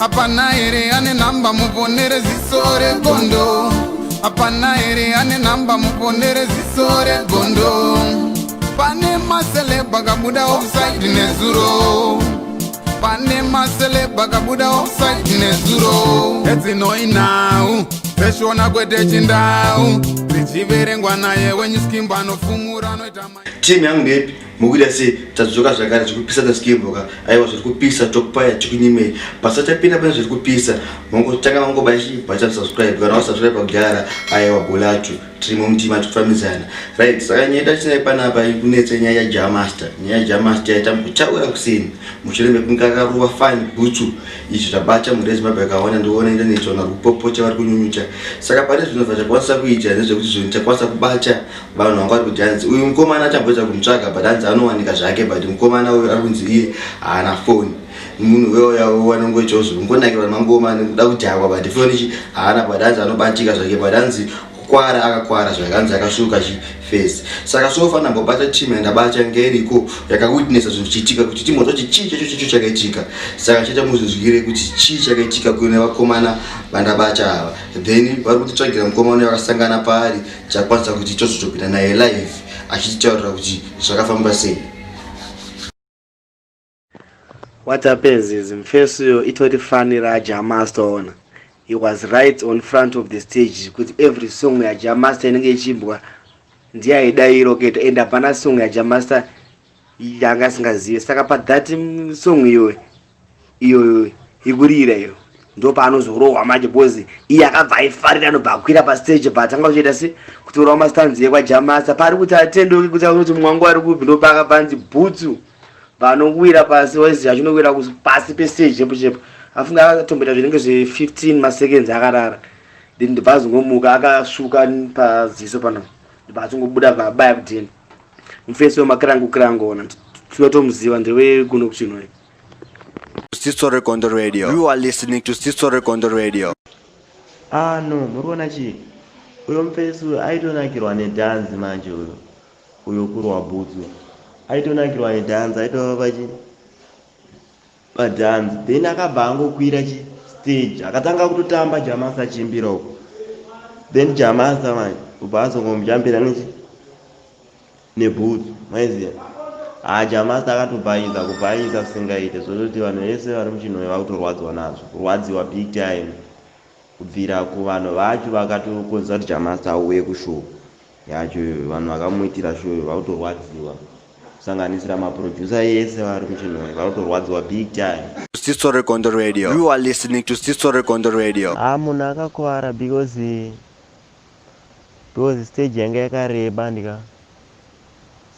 Hapana here ane nhamba muponere ziso regondo? Hapana here ane nhamba muponere ziso regondo? Pane maceleb akabuda offside nezuro. Pane maceleb akabuda offside nezuro. Edzinoi nhau dzeshona kwete chindau dzichiverengwa naye wenyuskimbo anofumura anoita. Timu yangu ndepi? Mukuita sei? Tadzoka zvakare, zviri kupisa taskimboka. Aiwa, zviri kupisa tokupaya tikunyimei. Pasati tapinda pane zviri kupisa, mongotanga mangobaya chibutton subscribe. Kana wasubscribe kudhara, aiwa, bolacho tirimo mutima tikufambidzana, right? Saka nyaya tachinayo panapa ikunetsa nyaya yaJah Master. Nyaya yaJah Master yaita mukutaura kuseni mushure mekunge akarova fani bhutsu. Izvo zvabata mhuri yeZimbabwe yakaona ndiona internet, vanhu vari kupopocha, vari kunyunyuta. Saka pane zvinhu zvachakwanisa kuita ndezvekuti zvinhu chakwanisa kubata vanhu vanga vari kudhanzi. Uyu mukomana achamboedza kumutsvaga, but hanzi anowanika zvake, but mukomana uyu ari kunzi iye haana foni. Munhu weoya anongoitawo zvekungonakirwa nemangoma nekuda kudhakwa, but foni ichi haana, but hanzi anobatika zvake, but hanzi kukwara akakwara zvakanzi akasvuka chifesi. Saka so far ndambobata team yandabata ngeiriko yakawitnessa zvinhu zvichiitika kuti timbonzwa kuti chii chacho chacho chakaitika. Saka chaita muzvinzwire kuti chii chakaitika kune vakomana vandabata ava. Then vari kutitsvagira mukomana vakasangana paari, chakwanisa kuti tozotopinda naye live achititaurira kuti zvakafamba sei. What happens is mfesuyo itori fani raJah Master ona. He was right on front of the stage kuti every song yaJah Master inenge ichiimbwa ndiye aidayiro keta, and hapana song yaJah Master yanga asingazivi. Saka pathat song iyoyo iyoyo ikurira iyo, ndo paanozorohwa manje, because iye akabva aifarira, anobva akwira pastage, bva atanga kuchiita se kutorawo mastanzi ekwaJah Master pari kuti atendoke kuti kuti mumwe wangu ari kupi. Ndo paakabva anzi bhutsu, vanowira pasi, waizi achinowira pasi pestage chepo chepo. Afunga akatomboita zvinenge zve15 maseconds akarara, then ndobva azongomuka akasvuka paziso pano, ndobva azongobuda, bva abaya kudheni. Mufesi wemakirangu kirangu ona, tinotomuziva, ndewekuno kuChinhoyi. Siso Regondo Radio. You are listening to Siso Regondo Radio. Ah no, muri kuona chii? Uyo mufesi uyo aitonakirwa nedhanzi manje. Uyo kurwa bhutsu, aitonakirwa nedhanzi, aitova pachi padhanzi. Then akabva angokwira chi stage, akatanga kutotamba Jah Master achiimbira uko. Then Jah Master manje ubva azongomujambira nechi nebhutsu, maiziya. Ha, Jah Master akatobhaisa, kubhaisa kusingaite, zvototi vanhu vese vari muChinhoyi vakutorwadziwa nazvo, kurwadziwa big time, kubvira kuvanhu vacho vakatokonzera kuti Jah Master auye kushow yacho iyoyo. Vanhu vakamuitira show iyo vakutorwadziwa, kusanganisira maproducer ese vari muChinhoyi vakutorwadziwa big time. Siso Regondo Radio. You are listening to Siso Regondo Radio. Ha, munhu akakuvara because stage yanga yakareba ndika.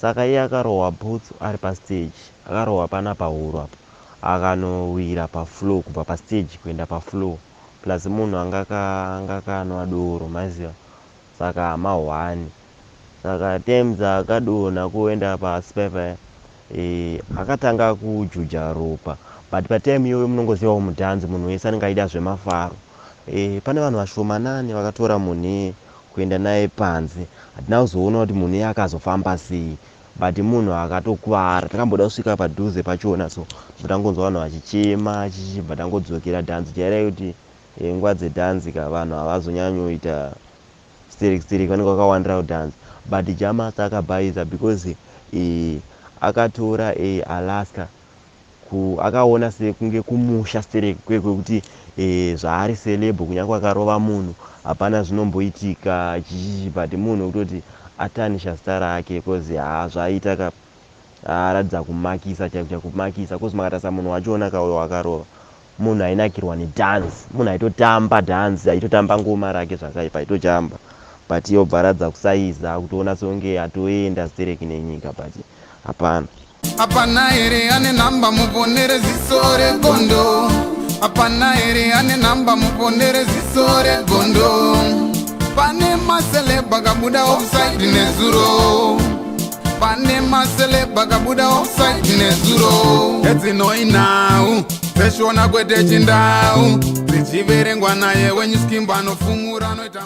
Saka iye akarohwa bhutsu ari pastage, akarohwa pana pahuro apo, akanowira pafloor, kubva pastage kuenda pafloor. Plus munhu anga akanwa doro, maiziva, saka mahwani. Saka time dzaakadonha kuenda pasi paipa, akatanga kujuja ropa. But patime iyoyo munongozivawo mudhanzi munhu wese anenge aida zvemafaro. Pane vanhu vashomanani vakatora munhu iye kuenda naye panze. Hatina kuzoona kuti munhu iye akazofamba sei, but munhu akatokuvara. Takamboda kusvika padhuze pachona, so tangonzwa vanhu vachichema chichibva tangodzokera. Dhanzi chairai kuti nguva dzedhanzi ka, vanhu havazonyanyoita sterek sterek, vanenge vakawandira kudhanzi. But Jah Master akabhaisa because akatora Alaska akaona sekunge kumusha sterek kwekuti zvaari celeb, kunyange akarova munhu hapana zvinomboitika chichichi. But munhu wekutoti atanisha zita rake, cause ha, zvaita ka aratidza kumakisa chaiko chaiko, kumakisa, cause makatarisa munhu wachona kauyo wakarova, munhu ainakirwa nedhanzi, munhu aitotamba dhanzi, aitotamba ngoma rake zvakaipa, aitojamba. But iye obva aratidza kusaiza, kutoona sekunge atoenda stereki nenyika, but hapana. Hapana here ane nhamba muponere ziso regondo? Hapana here ane nhamba muponere ziso regondo? Pane maceleb akabuda offside nezuro. Pane maceleb akabuda offside nezuro. Edzinoi nhau dzeshona kwete chindau dzichiverengwa naye wenyuskimbo anofumura anoita.